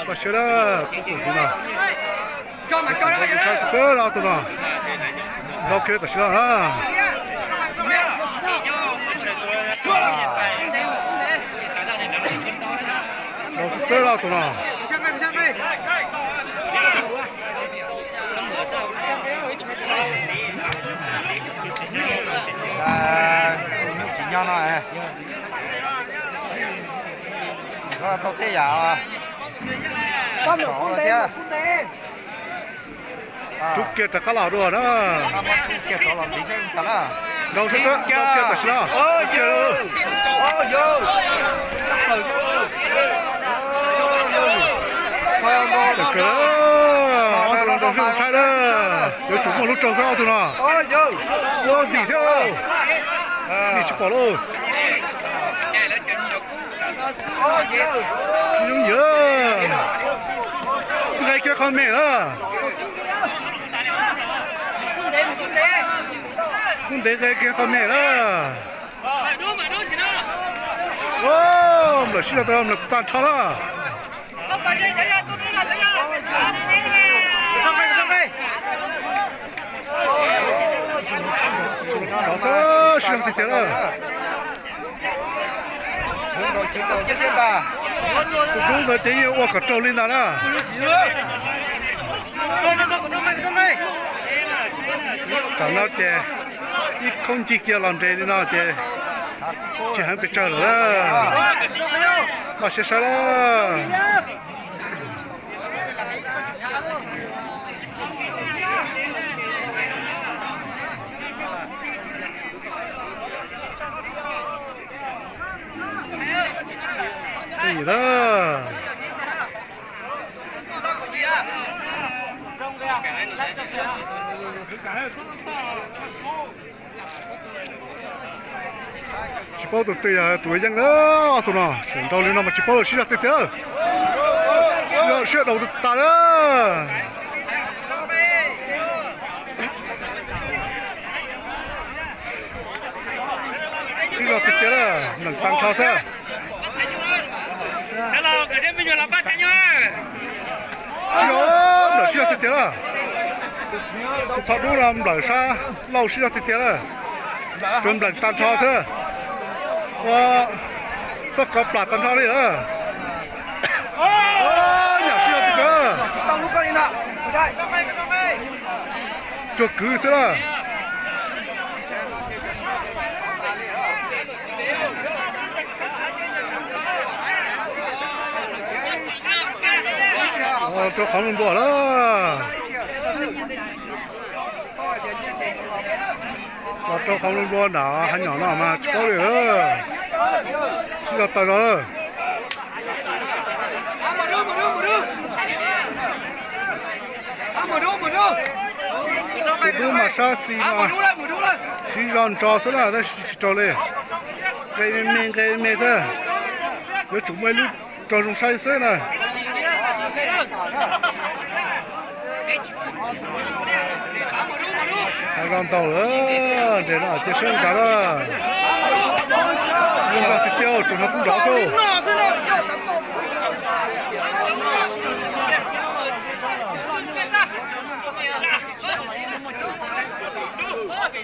Koj siab na, tub txum ntxiv no. Saib xwb na, ob tug no. Nrau kiag tam sim no na. Nrau xwb xwb na tus no. Nyuj tsis nyob no. Tau tej yam. Rub kiag rov qab los dua na. Nrau xwb xwb, nrau kiag tam sim no. Tawm kiag, ob tug no nrau xwb mus tshaib na. Yuav tsum muaj lub roog xwb ob tug no. Ua ntim thiab. Ntim tsis pom lauj. Tsis yooj yim. Nqe kiag qhov me na. Kub ntev nqe kiag qhov me na. Nplawm sib zog tau, nplawm tag nrho na. Sib zog tiag tiag na. Tus dub ntawd ces yeej ua kom raug li ntawd na. Tam no ces ib khaub ncig kiag los nres li no ces tsis heev pes tsawg lawm. Npaj siab saib lawm. Tsis paub tus twg yog tus yeej na, ob tug no tseem nrau li no mas tsis paub lawm, sib zog tiag tiag. Sib zog sib daus tas na. Sib zog tiag tiag na, nplawm tag nrho xwb. Sib zog, nplawm sib zog tiag tiag na. Tus txho dub no nplawm sab laug sib zog tiag tiag na. Tsuas nplawm tag nrho xwb. Ua txoj kov plam tag nrho li lawm. Nyam sib zog tiag tiag. Cuag kwv xwb na. Rau qhov nplua lawm. Los rau qhov nplua nram hav nyom no mas tsis paub li. Sib zog tawg zog lawm. Tus dub mas sab xis mas sib zog nrau xwb na, tab sis tsis raug li. Nqe me me nqe me xwb. Yuav tsum muaj ib lub rog zoo saib xwb na. Hav zog ntaug lawm, nres no cia siab nrad lawm. Zoo zog tiag tiag, tseem hnov kub nrov xwb.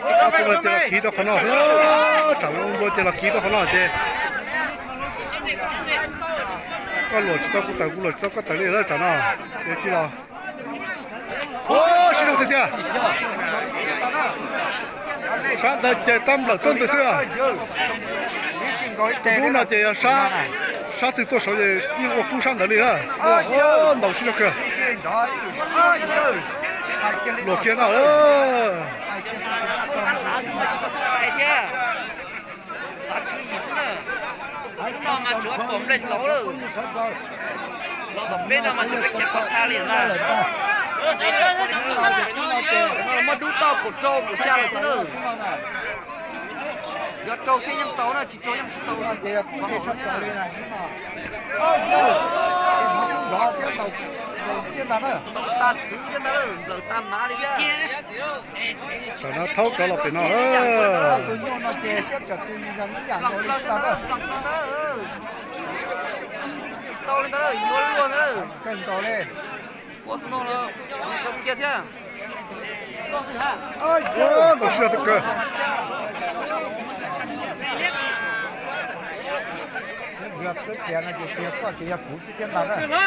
Ob tug no ces los kiv rau qhov no xwb, tsam nplua ces los kiv rau qhov no ces koj luam tsis tau kuv tawm, kuv luam tsis tau koj tawm li lawm tsam no. Ces cia los. Sib zog tiag tiag. Sab ntawd ces tab nplawm tuaj ntws xwb. Tus dub no ces yog sab, sab twg tuaj saud ces yeej ua kub sab ntawd li na. Ntaus sib zog kawg. Luam kiag no. Xav tswv yim xwb na. Hnub no mas tsuav pom nplej hlauv lawm. Los tom peb no mas tsuav peb khiav pov tha li na. Muab dub tau kaum rau kaum xya lawm xwb na. Yog raug thiab yeej tau na, tsis raug yeej tsis tau. Ntaus tag txiv thiab ntag, nplawm tag nav li thiab. Tam no thaub rov los pem no. Tsis tau Yuav luag ntag. Kawg nkaus li. Ua tus no los tsis tau kiag thiab. Ntaus sib zog tag kawg. Yog tias no ces tsis yog koj ces yog kuv xwb thiab ntag na.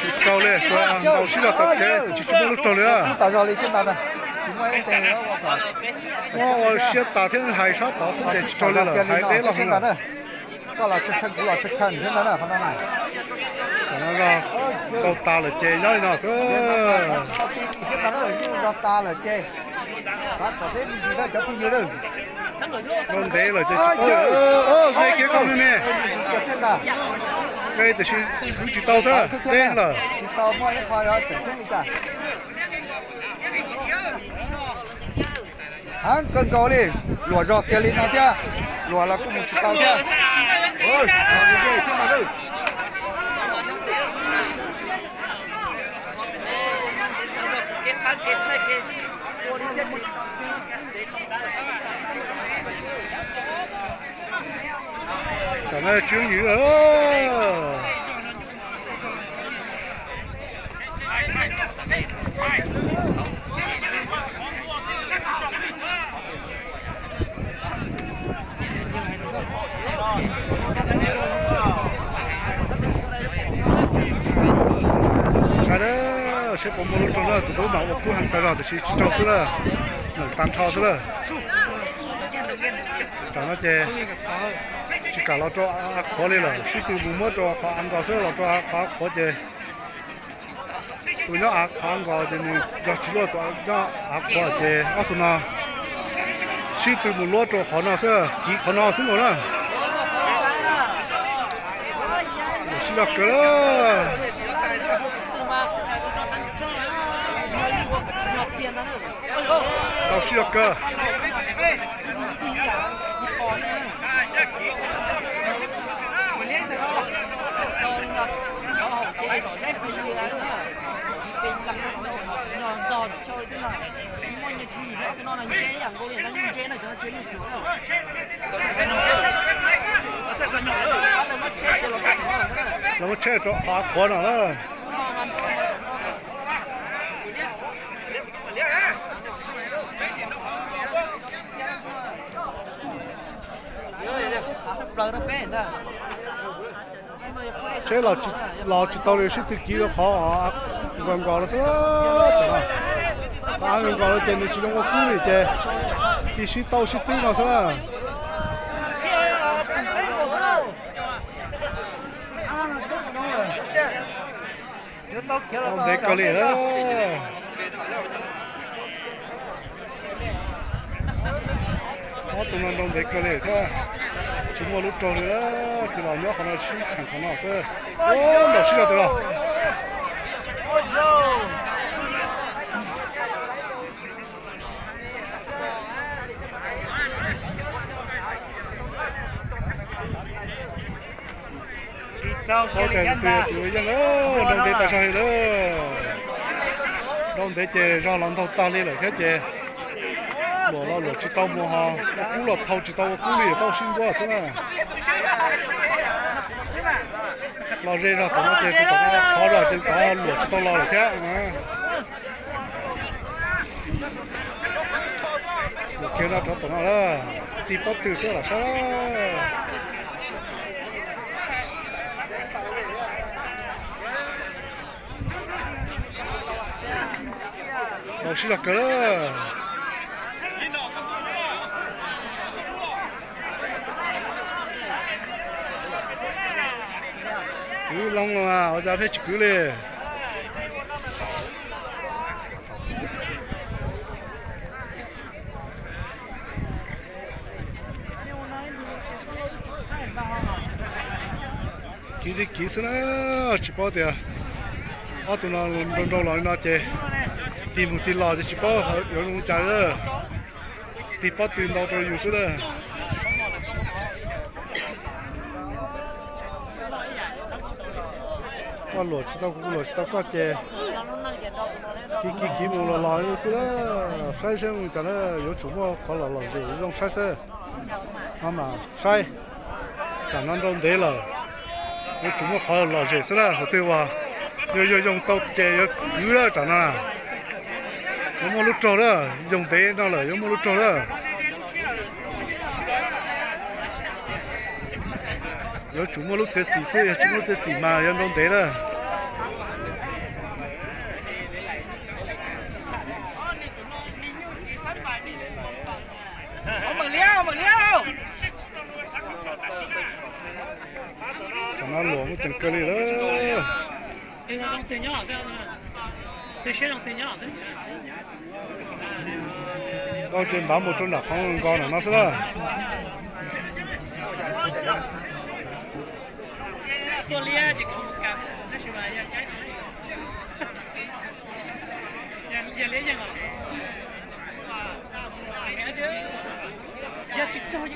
Tsis tau li, ntaus sib zog tag kev tsis tshua muaj lub raug li. Tsis muaj ib teg. Ua siab tas thiab hais sab tod xwb ces tsis raug li lawm, hais deb loj heev lawm. Koj los tshee tshee kuv los tshee tshee thiab ntag na qhov no na. Tam no zog tau tas lawm ces nyob li no xwb. Thiab ntag na, zog tas lawm ces kom peb me ntsis na cov phooj ywg na. Nrau ntev lawm ces tsis paub. Nqe kiag koj me me. Nqe tiam sis kwv tsis tau xwb, deb lawm. Tsis tau muaj ib qho tseem ceeb li cas. Heev kawg nkaus li, luam zog kiag li no thiab, luam los kuj mus tsis tau thiab. Tam no tswv yim. Saib na, saib puas muaj lub raug na, tus tub mas ua kub heev tas zog tiam sis tsis raug xwb na, neem tag nrho xwb na. Tam no ces tsis kam los rau av qhuav li lawm, sib tw mus muab rau qhov av nkos xwb, los rau qhov av qhuav ces tus nyob av qhov av nkos ces nws zog tsis luaj, tus nyob av qhuav ces ob tug no sib tw mus luab rau qhov no xwb, kiv qhov no xwb nkaus na. Sib zog kawg. Tau sib zog kawg. Los muab tsheb rau qhov qhuav no na. Tsheb los tsis tau li, sib tw kiv rau qhov nkos nkos no xwb. Qhov nkos nkos no ces nws tsis zoo ua kub li ces cia sib tau sib twb no xwb na. Ntev kawg li. Ob tug no nrau ntev kawg li thiab, tsis muaj lub raug li, ces los nyob qhov no sib cheem qhov no xwb. Ntaus sib zog tas los. Tsis tau kiag li thiab ntag. Nrau ntev tas zog li lawm. Nrau ntev ces zog los ntaug tag li lawm thiab ces luam los luam tsis tau mus ho, ua kub los thau tsis tau ua kub li, tau sib npuab xwb na. Los ze zog tom no ces tus tom no qhov zog ces tom no luam tsis tau los lawm thiab. Luam khiav no rov tom no lawm, tig pob tw xwb los saib. Ntaus sib zog kawg lawm. Kwv loo los ua cas pheej tsis kwv li. Kiv li kiv xwb na, tsis paub tias ob tug no nrau nrau los li no ces tig mus tig los ces tsis paub yuav zoo li cas li. Tig pob tw ntau rau yus xwb na. Koj luam tsis tau kuv, kuv luam tsis tau koj ces kiv kiv kiv mus los los xwb na. Saib saib zoo li cas na, yuav tsum muaj qhov los lom zem zoo saib xwb. No mas saib. Tam no nrau ntev lawm, yuav tsum muaj qhov lom zem xwb lawm. Thaum twg uas yog yog yoo tau ces yuav kwv lawm tam no. Yuav muaj lub raug lawm, yoo ntev no lawm yuav muaj lub raug lawm. Yuav tsum muaj lub txiav txim xwb, yog tsis muaj lub txiav txim mas yuav nrau ntev lawm. Tam no luam muaj ceem kawg li lawm. Nkauj ces npav mus rau nram qhov nkos nram no xwb lawm.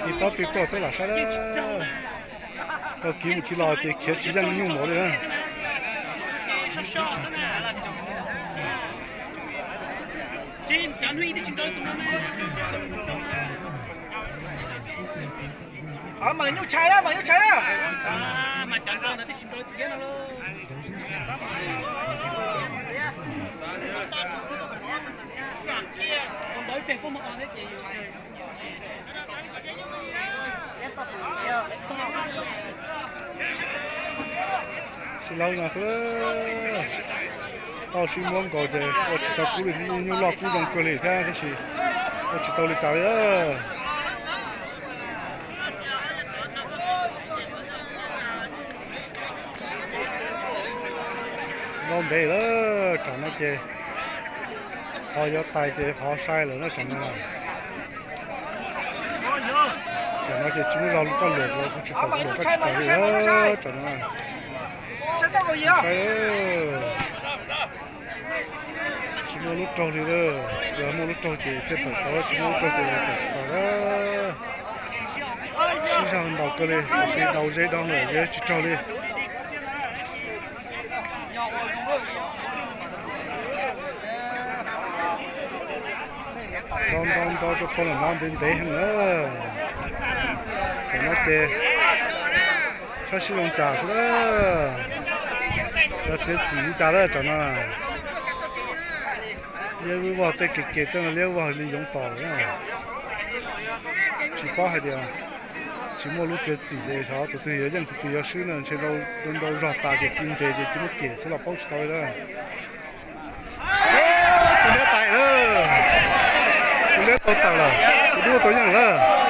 Ib pob tw tuaj xwb lam saib lawm. Tau kiv mus kiv los ces khiav tsis yeej nyuj npaum li na. Mas nyuj tshais na, mas nyuj tshais na. Sib laub no xwb. Tau sib muab nkaus ces ua tsis tau kub li, nyuj loj kub zoo kawg li thiab tab sis ua tsis tau li cas li. Nrau ntev lawm, tsam no ces qhov yuav tais ces qhov sai lawm na tsam no. Tsam no ces tsis muaj zog koj luam los kuv tsis tau, kuv luam koj tsis tau li tsam no. Saib, tsis muaj lub raug li lawm, yog muaj lub raug ces thiaj tawm tau, tsis muaj lub raug ces tawm tsis tau lawm. Sib zog ntaus kawg li, tiam sis ntaus ze do lawm yeej tsis raug li. Nrau nrau nrau rau pog los no ntev ntev heev na. Tam no ces saib sib zoo cas xwb na. Yog txiav txim li cas lawm tam no. Liab vog tej kev kev tej no liab vog li yoov tos lawm na. Tsis paub hais tias tsis muaj lub txiav txim ces xyov tus twg yuav yeej tus twg yuav swb no, ntshe nrau zog tas ces ci nres ces ci muab kem xwb los paub tsis tau li lawm. Tus liab tais lawm, tus liab tau tawm lawm, tus dub tau yeej lawm.